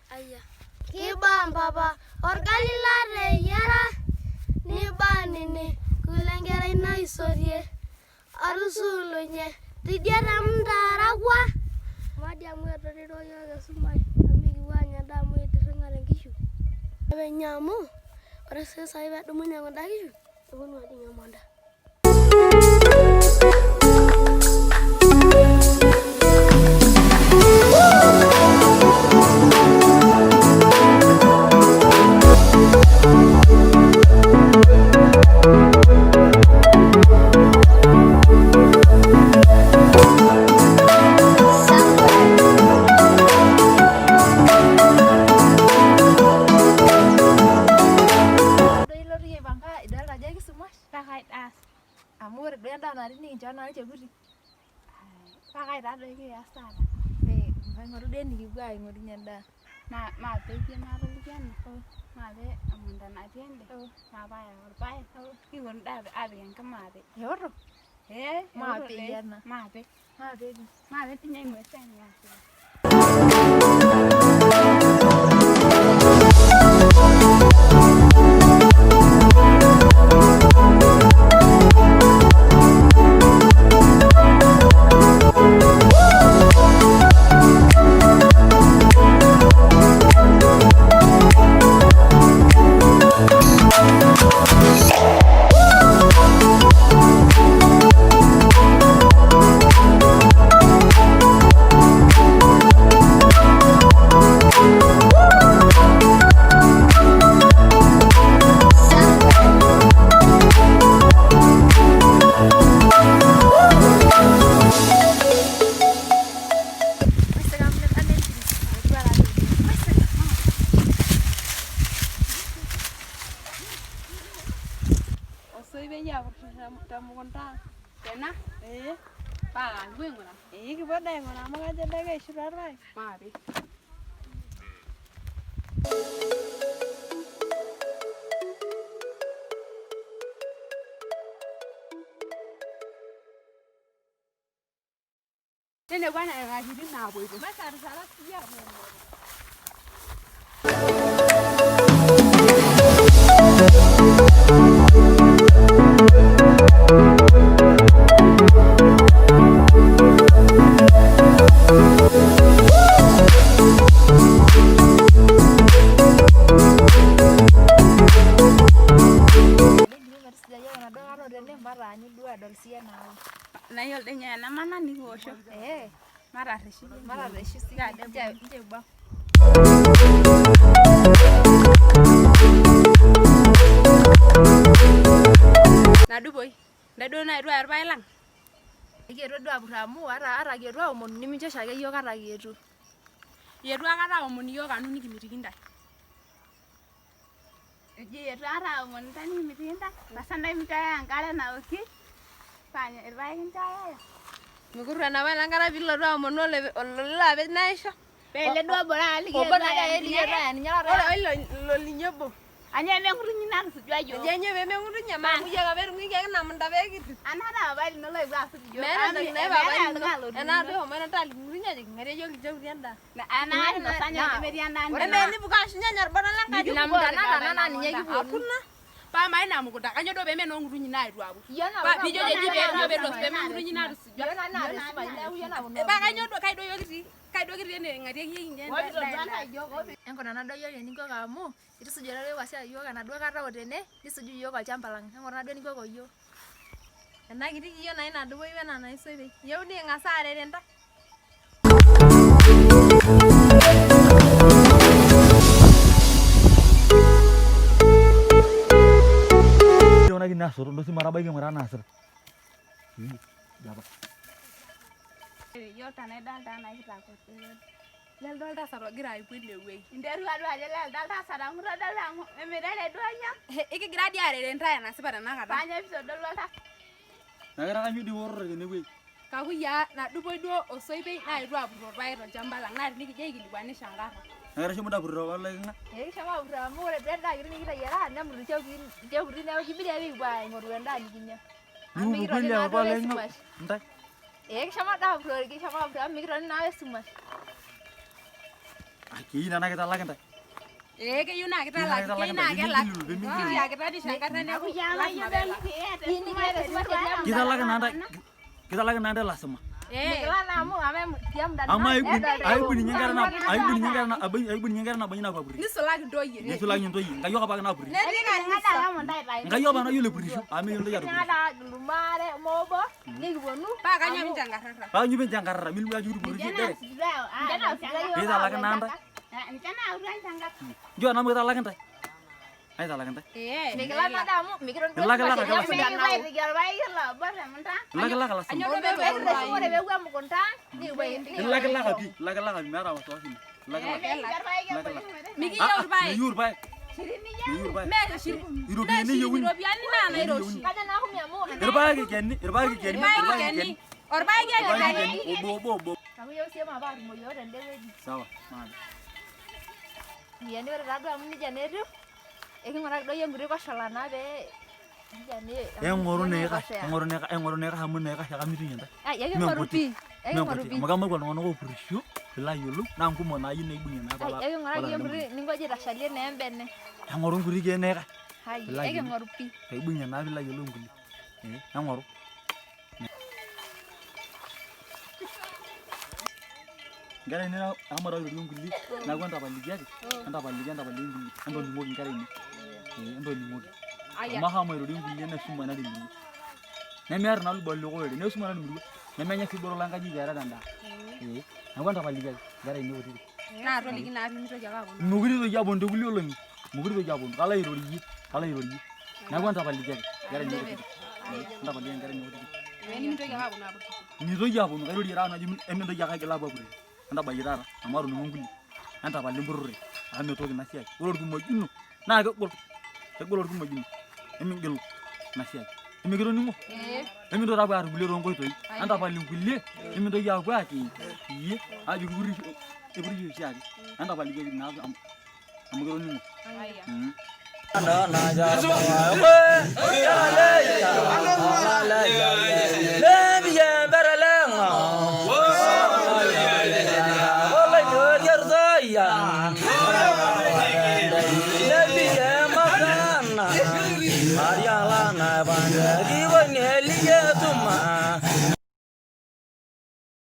Aya. Kiba mpapa orgali lateyiara niba nini kule enkerai naisotie atusulunye tidie temtarakwa. Maji amu etoriko yiok esumash amu mikipuo aanya endaa amu itirring'ate nkishu. Penyo amu ore sii saai peedumunye kunda kishu neponu ajing emukunta. Ilotu iyie aipanga idolta ajo ekisumash Paa kai aas? Amu ore duo endaa natii nikinchoo naa olchekuti. Paa kai taa doi kias taata? Maing'oru duo enikipuo aing'orunye endaa. Maape iyie maatoliki ena, maape emukunta natii ende, maape ayau irpaek, nikiponu doi aapik enkima aape. Eoto? Ee, eoto Maape doi. iyie ena. Maape. Maape pii. Maape dii ninye aing'ua esiai nikiasita. Osoipe apurisho temukunta ang. Tena? Ee. Paa kipuo aing'uraa? Ee kipuo doi aing'uraa amu kajo doi keishutua irpaek. Maape. Nenekua nena katitin naapoito. Metusujai ake enaduo kata otene mataanyu duo adol siyie enaalo. Naa iyiolo doi ninye enemana nikiwosho. Ee. Matarreshu iyie. Matarreshu siyie ncho ebau. Nadupoi, ntae duo naetuo aya irpaek lang. Ekietuo duo apurr amu ata kietuo aomonu nimincho oshiake yiok ata kietuo. Ietu akata aomon iyiok anu nikimitiki intae. Eji eitu aikata aomon intae nikimitiki intae, pasa ntae minchoyo enkare naoki, paa irpaek inchooyoyo. Mikuru enapa kata pilotu aomonu ololo apej naisho. Pee ele duo obo taata Obo likietuo naake aya ake likietuo aya ninye taata. Ore oilo ilo linyi obo. Anyoo emeng'utunyi natusujua Eji iyiok. anyoo pee meng'utunyi amaa amu iyie apa etung'uikiaki ina munda pee kirrip. Anaa taa papa lino loetuo asuj iyiok. Meeta entoki naji Meeta papa lino. oltung'ani lotuuno. Enaa duo eshomoita intae aliki ng'utunyi ajoki ng'arie iyiok ilchekuti endaa. Anaa kinosa nyoo nemetii endaa Ore ninosa. enipuko ashunyie anya orbona lenkaji. Ina munda nataana naa ninye kiponu. Hakuna. Paa maa ina mukunta kanyoo duo pee mee noo ng'utunyi naaetuo apur. Iyie Paa naponu piijo apur. eji pee duo pee mee ng'utunyi naatusujua. Iyie naata esumash neeku iyie naponu Paa apur. kanyoo duo kai duo iyiok kitii? Kai duo kitii ene ng'atieki iyie kincho endaa? Enkuna duo iyiok eninkoko amu itusuja duo iyiok enaduo kata otene nisuju iyiok olchamba lang. Enkuna duo eninkoko iyiok. Ena kiti kiyo naa ina dupoi wena naisoipe. Iyieu niking'as aarere intae. Kuna asoto duo sii matabaiki aing'uraa enaasita. Iyiok tenaa idol taa naa kitakuet. Lelde oltasat ogira aipu ine wueji. Interua duo ajo lelde oltasat amu itodolu amu emirare duo nyoo. Ekigira dii arere intae enasipa tenakata. Paa nyoo pitodolu oltasat. Nagira kanyoo dii iwororo tenewueji? Kakuyia nadupoi duo osoipei naaetuo apuroo irpaek tolchamba lang naa tinikijo aikilikuanisho enkarna. Nagira shomo apuroo oleking'a. Ee kishomo apuroo amu ore duo endaa kiti nikiteyiara nemut ilchekuti neeku kibidi ake peekipuo aing'oru endaa nikinya. Amu Nipuku mikitoni kweli naa apa duo oleking'a esumash. intae. Ee kishomo duo apuroo, kishomo apuroo amu mikitoni naa esumash. Keyieu naa kitalaki ntae. Keyieu naa kitalaki, keyieu naa kelak. Kitiakita enkata neeku lasima peelak. Kitalaki naa ntae. Kitalaki naa ntae lasima. Amu aibu ninye nkera na aibu ninye nkera na aibu ninye nkera nabanyi napurisho. Nisulaki ntoyie. Nisulaki ntoyie. Nkayiok apake napurisho. Netii kanisa. Nkayiok apa nayiolo epurisho. Amu meyiolo ntoyie atupurisho. Paa kanyoo pinche enkarrara. Paa kanyoo pinche enkarrara. Milimu ajo kitupurisho dere. Piitalaki naa ntae. Njoo nanu kitalaki ntae. Aitalaki ntae. Ilakilaka lasima. Ilakilaka lasima. Ilakilaka pii. Ilakilaka pii meeta wasiwasi. Ilakilaka. Mikiyieu irpaek. Miyieu irpaek. Miyieu irpaek. Iropiyiani eyieuni. Iropiyiani naa nairoshi. Irpaek ikeni. Irpaek ikeni. Irpaek ikeni. Orpaeki ikeni. Obo obo obo. Sawa. Eng'oru neikash, eng'oru neikash, eng'oru neikash amu neikash ake amitunye ntae. Eking'oru pii. Eking'oru pii. Amu kemaku iltung'anak oopurisho piilo ayiolou naa nkumok naayieu neibung'ie naa pala. Eking'uraki iyie nkuti ninko aitashalie naa embene. Eng'oru nkuti keek neikash. Eking'oru pii. Peibung'ie naa piilo ayiolou nkulie. Eng'oru. Nkera ainei amu airorie nkulie neeku entapaliki ake, entapaliki entapaliki nkulie, entoning'oki nkera ainei. Entoning'oki. Amu ahomo airorie nkulie nesuma nari murua. Nemeeta naa lubot likae orere, nesuma nari murua. Nemenya sii boro lenkajijik eetae endaa. Neeku entapaliki ake nkera ainei kutitik. Naa toliki naa pimitoki ake aponu. Mekure itoki aponu tekulie olong'i. Mekure itoki aponu. Kalo airorie, kalo airorie. Neeku entapaliki ake nkera ainei kutitik. Entapaliki nkera ainei kutitik. Nimintoki ake aponu apurisho. Mitoki aponu, kairorie taata najo emintoki ake aigil aapuo apurisho. Entabaiki taata amu atoning'o nkulie. Entapal empurrore amu mitoki ina siai. Ore orkimojino naa kegol. Kegol orkimojino. Emigilu ina siai. Emikitoning'o? Emintoki aapuo aar nkulie toonkoitoi. Entapal nkulie nimintoki aapuo aaki iyie aajo kipurisho epurisho oshiake. Entapaliki naa amu kitoning'o.